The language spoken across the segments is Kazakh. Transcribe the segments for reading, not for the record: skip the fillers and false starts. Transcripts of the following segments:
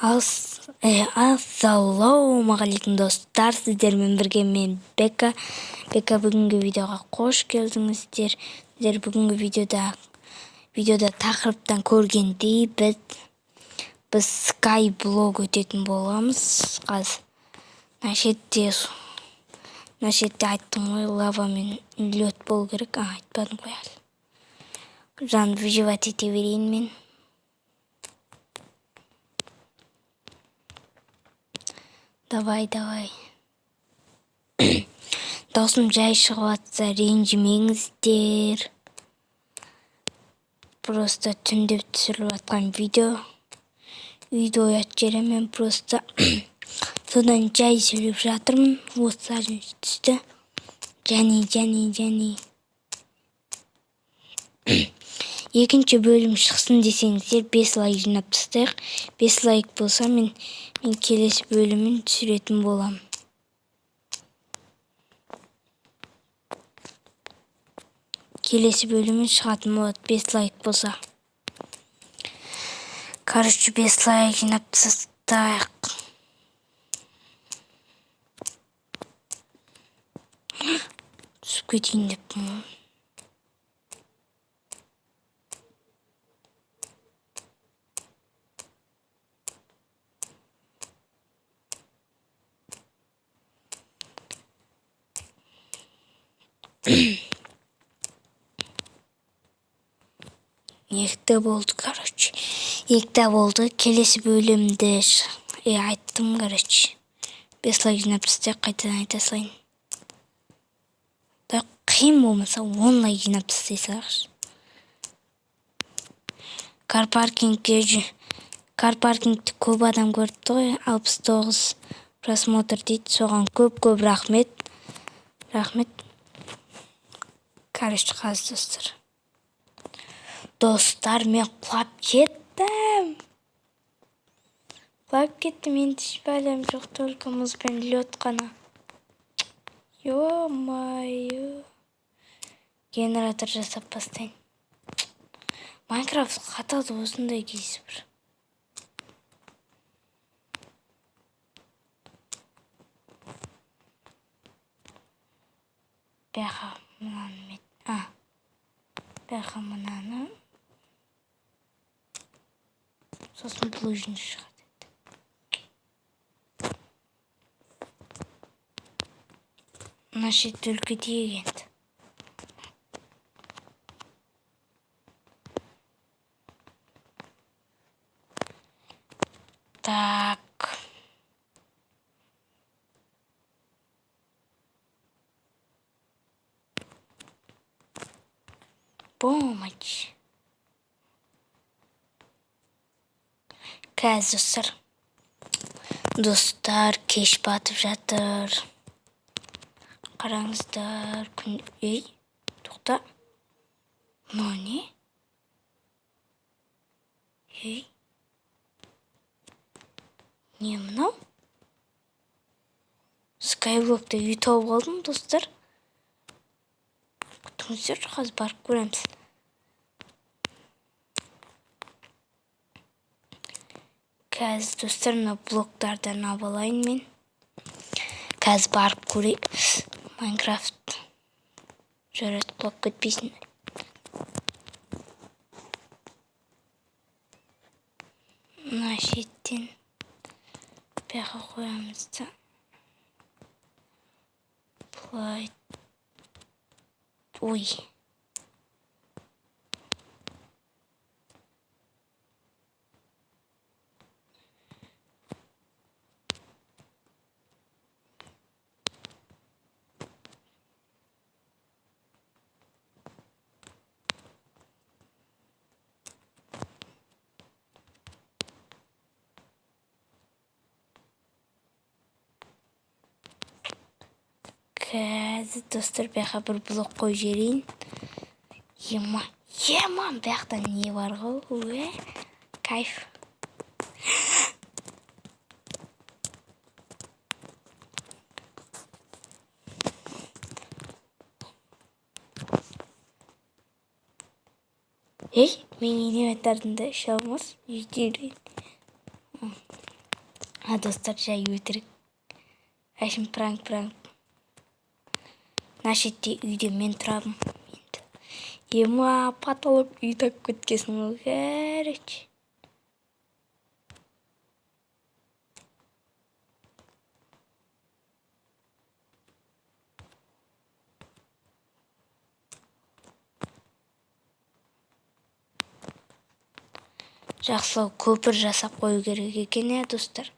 Ассалаумағалейкум достар, сіздермен бірге мен Бека. Бека, бүгінгі видеоға қош келдіңіздер. Сіздер бүгінгі видеода тақырыптан көргендей біз Skyblock өтетін боламыз. Қазір мына шетте айттым ғой, лава мен лед болу керек. Айтпадым ғой әлі. Жан выживать ете берейін мен. Давай, давай. Даусым жай шығып атса ренжімеңіздер. Просто түнде түсіріліп жатқан видео. Үйді оятып жіберемін мен просто. Содан жай сөйлеп жатырмын. Осы түсті. Және, және, және. Екінші бөлім шықсын десеңіздер 5 лайк жинап тастайық. 5 лайк болса мен келесі бөлімін түсіретін боламын. Келесі бөлімін шығатын болады 5 лайк болса. Короче, 5 лайк жинап тастайық. Түсіп кетейін деппін ғой. Екті болды, короче. Екті болды. Келесі бөлімді айттым, короче. 5 лайк жинап тастайық, қайтадан айта салайын. Бірақ қиын болмаса 10 лайк жинап тастай салайықшы. Кар паркингті көп адам көріпті ғой, 69 просмотр дейді. Соған көп-көп рахмет. Рахмет. Короче, қазір достар. Достар, мен құлап кеттім. Құлап кеттім, енді еш бәлем жоқ, только мұз бен лед қана. Ё-моё. Генератор жасап бастайын. Майнкрафт қатады осындай кез бір. Бәға мынаны бәға мынаны. Сосын булыжник шығады. Мына шетті үлкейтейік енді. Так. Помощь. Қазір достар. Достар, кеш батып жатыр. Қараңыздар, күн... Ей, тоқта. Мынау не? Ей. Не мынау? Skyblock'та үй тауып алдым, достар. Күтіңіздер, қазір барып көреміз. Қазір достар, мына блоктардан алып алайын мен. Қазір барып көрейік. Майнкрафт. Жарайды, құлап кетпейсің. Мына шеттен бияққа қоямыз да. Былай. Ой. Қазір достар бияққа бір блок қойып жіберейін. Ема, ема, бияқта не бар ғой? Уә, кайф. Ей, мен инвентарымда іше алмас, жете берейін. А, достар, жай өтірік. Әшім пранк, пранк. Мына шетте үйде мен тұрамын енді. Ема, потолок үй тауып кеткенсің ғой, короче. Жақсылау көпір жасап қою керек екен, иә, достар.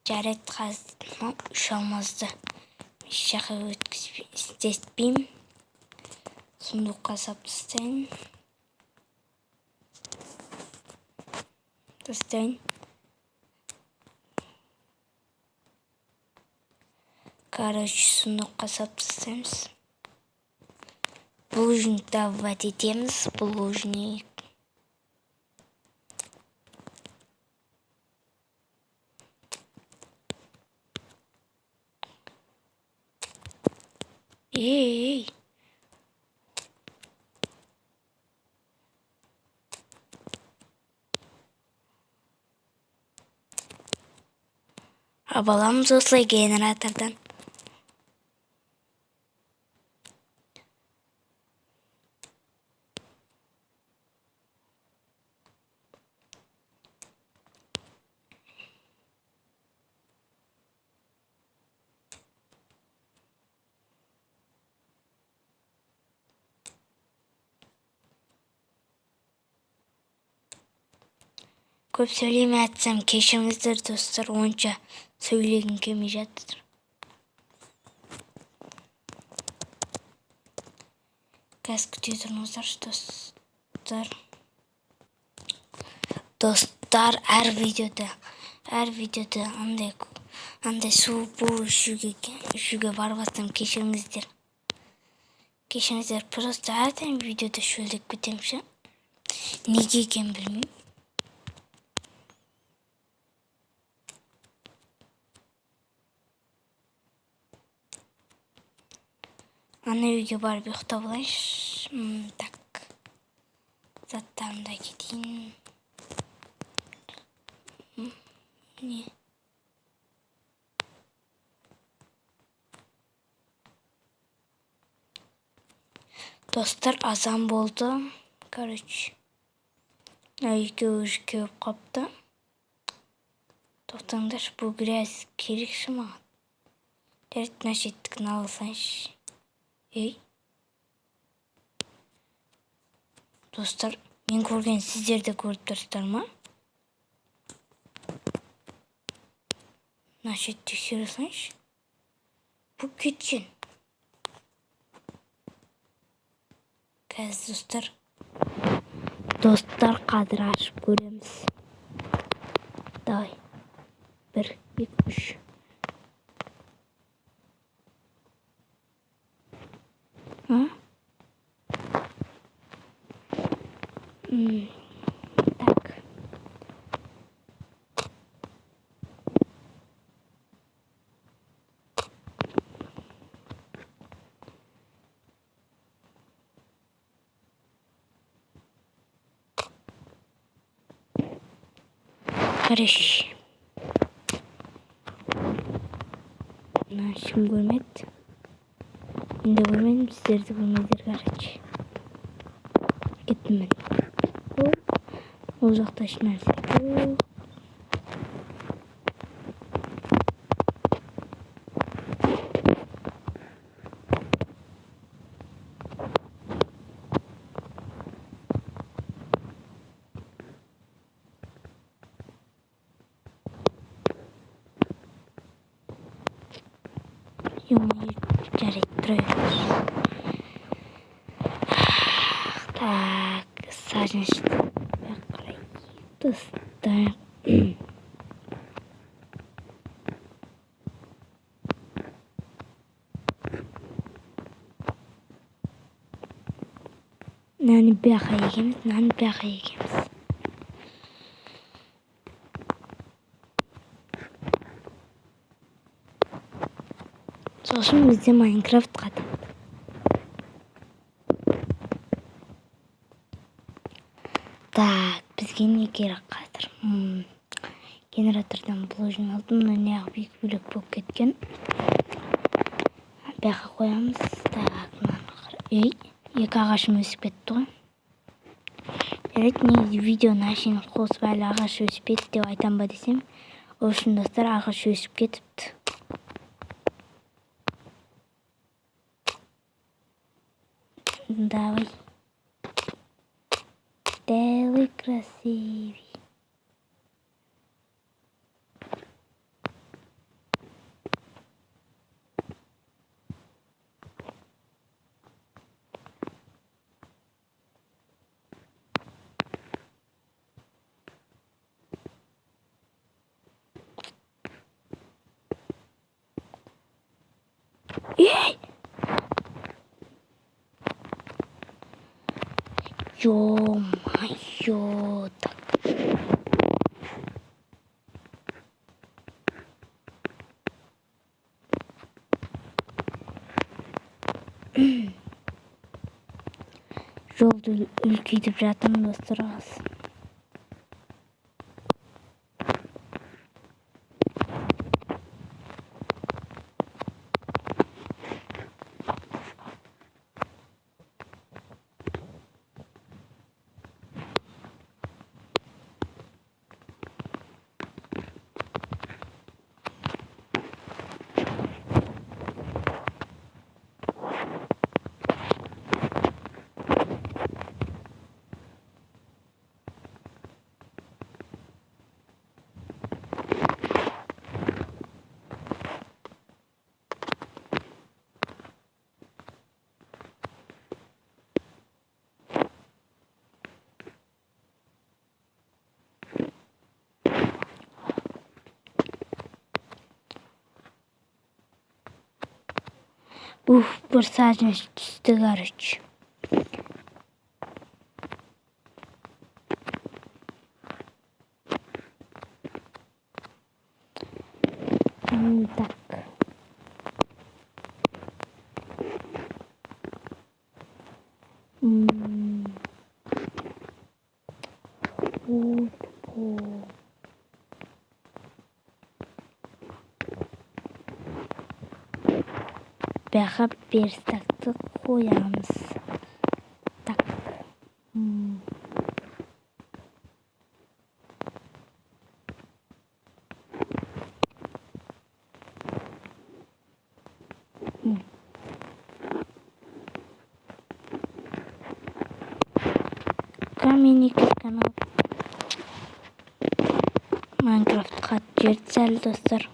Жарайды, қазір мынау үш алмазды еш жаққа өткізбей істетпеймін. Сундукқа салып тастайын. Тастайын. Короче, сундукқа салып тастаймыз. Булыжник добывать етеміз. Булыжник. Ей, ей. Аламыз осылай генератордан. Көп сөйлемей жатсам кешіріңіздер, достар, онша сөйлегім келмей жатыр. Қазір күте тұрыңыздаршы, достар. Достар, әр видеода андай су бу ішуге барып жатсам кешіріңіздер. Кешіріңіздер, просто әрдайым видеода шөлдеп кетемін ше. Неге екенін білмеймін. Ана үйге барып ұйықтап алайыншы. Так. Заттарымды әкетейін. Не? Достар, азан болды. Короче, мына екеуі уже кеуіп қапты. Тоқтаңдаршы, бұл грязь керекші маған. Жарайды, мына шеттікін ала салайыншы. Ей. Достар, мен көрген сіздер де көріп тұрсыздар ма? Мына шетті тексере салайыншы. Бұл кеткен. Қазір, достар. Достар, қазір ашып көреміз. Давай. 1, 2, 3. А? Так. Короче. Мына ешкім көрмеді. Мен де көрмедім, сіздер де көрмедіңдер, короче. Кеттім мен. Ол жақта ешнәрсе жоқ. Жарайды, тұра беріңіз. Так, саженец қарай достар. Мынаны бұяққа егеміз, мынаны бұяққа егеміз. Сосын бізде Майнкрафт қатады. Так, бізге не керек қазір? Генератордан булыжник алдым. Мына неғып екі бөлек болып кеткен. Бұяққа қоямыз. Так, мынаны қара. Ей, екі ағашым өсіп кетті ғой. Жарайды, негізі видеоны әшейін қосып әлі ағаш өспеді деп айтам ба десем, в общем, достар, ағаш өсіп кетіпті. Давай. Давай, красивый. Ей! Ё-моё, так. Жолды үлкейтіп жатырмын, достар, аз. Уф, бір саженец түсті, короче. Так. Бұяққа верстакты қоямыз. Так. Каменный канал. Майнкрафт қатты жерді сәл, достар.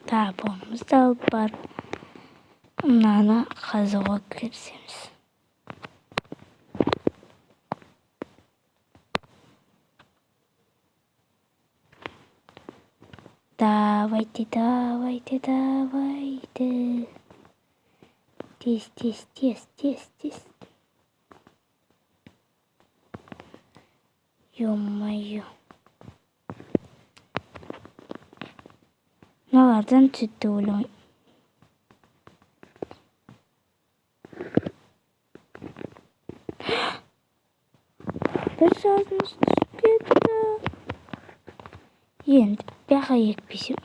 Тапонымызды алып барып, мынаны қазуға кірісеміз. Давайте, давайте, давайте. Тез, тез, тез, тез, тез. Ё-моё. Мыналардан түседі деп ойлаймын. Бір саженец түсіп кетті. Енді бұяққа екпесем.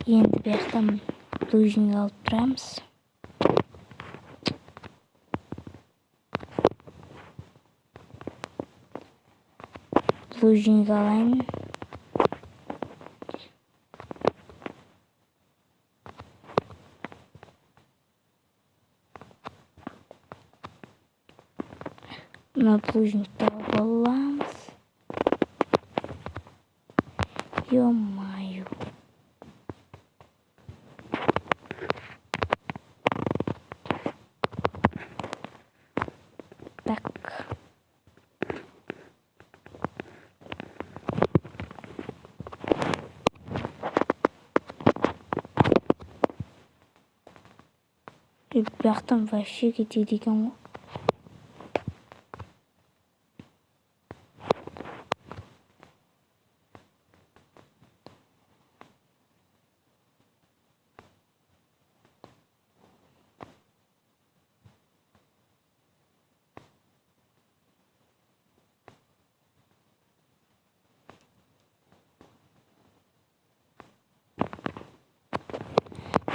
Енді бұяқтан булыжник алып тұрамыз. Булыжник алайын. Мына булыжникті алып аламыз. Ё-моё. Так. Бұяқтан вообще кетеді екен ғой.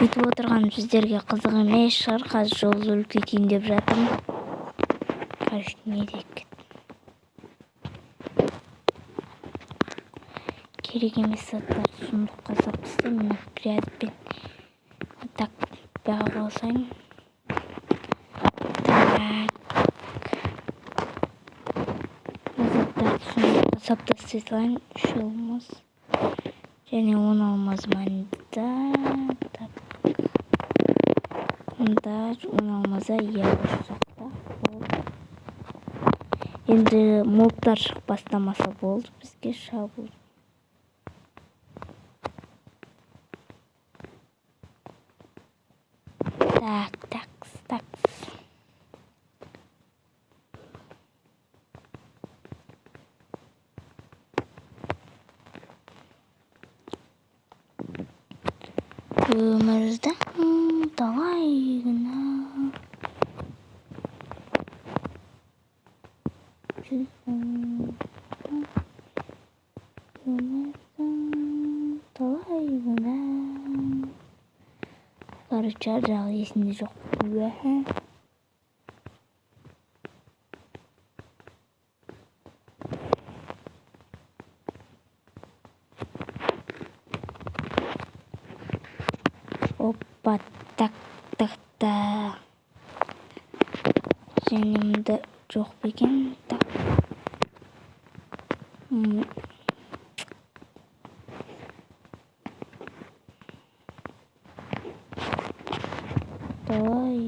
Бүйтіп отырғаным сіздерге қызық емес шығар. Қазір жолды үлкейтейін деп жатырмын. Короче, не деп кеттім. Керек емес заттарды сундукқа салып тастаймын. Мына грязьпен так бағып алсаң. Так. Заттарды сундукқа салып тастай салайын. 3 алмаз. Және 10 алмаз мында. Так. Мында 10 алмаза, иә, осы жақта. Болды. Енді мобтар шығып бастамаса болды, бізге шабуыл. Так, так, так. Өмірдің талай күні өмірдің талай күні. Короче, ар жағы есімде жоқ. Опа, так, так, так. Және мында жоқ па екен? Так. Давай.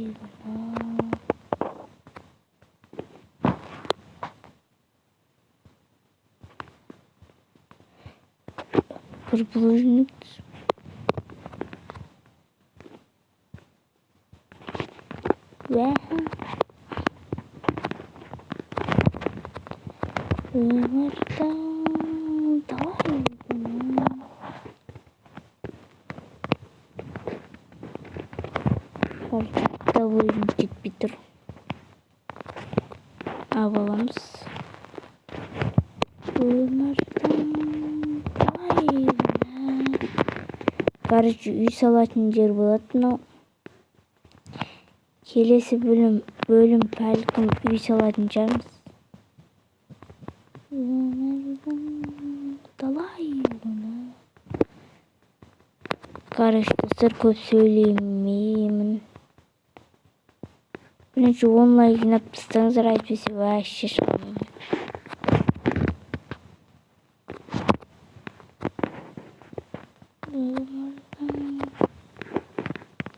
Бір булыжник. Өмірдің талай күні. Булыжник жетпей тұр. Алып аламыз. Өмірдің талай күні. Короче, үй салатын жер болады мынау. Келесі бөлім бәлкім үй салатын шығармыз. Өмірдің талай күні. Короче, достар, көп сөйлемеймін. Бірінші 10 лайк жинап тастаңыздар, әйтпесе вообще шығармаймын. Өмірдің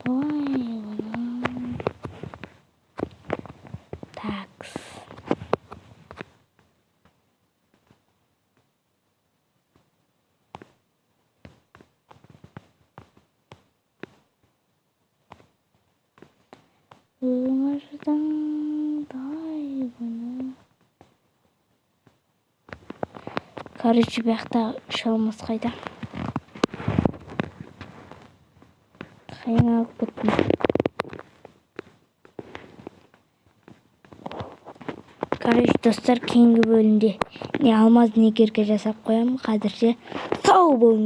талай күні. Такс. Өмірдің талай күні. Короче, бұяқта үш алмаз қайда? Қайын алып кеттім. Короче, достар, кейінгі бөлімде не алмаз не керке жасап қоямын. Қазірше сау болыңыз.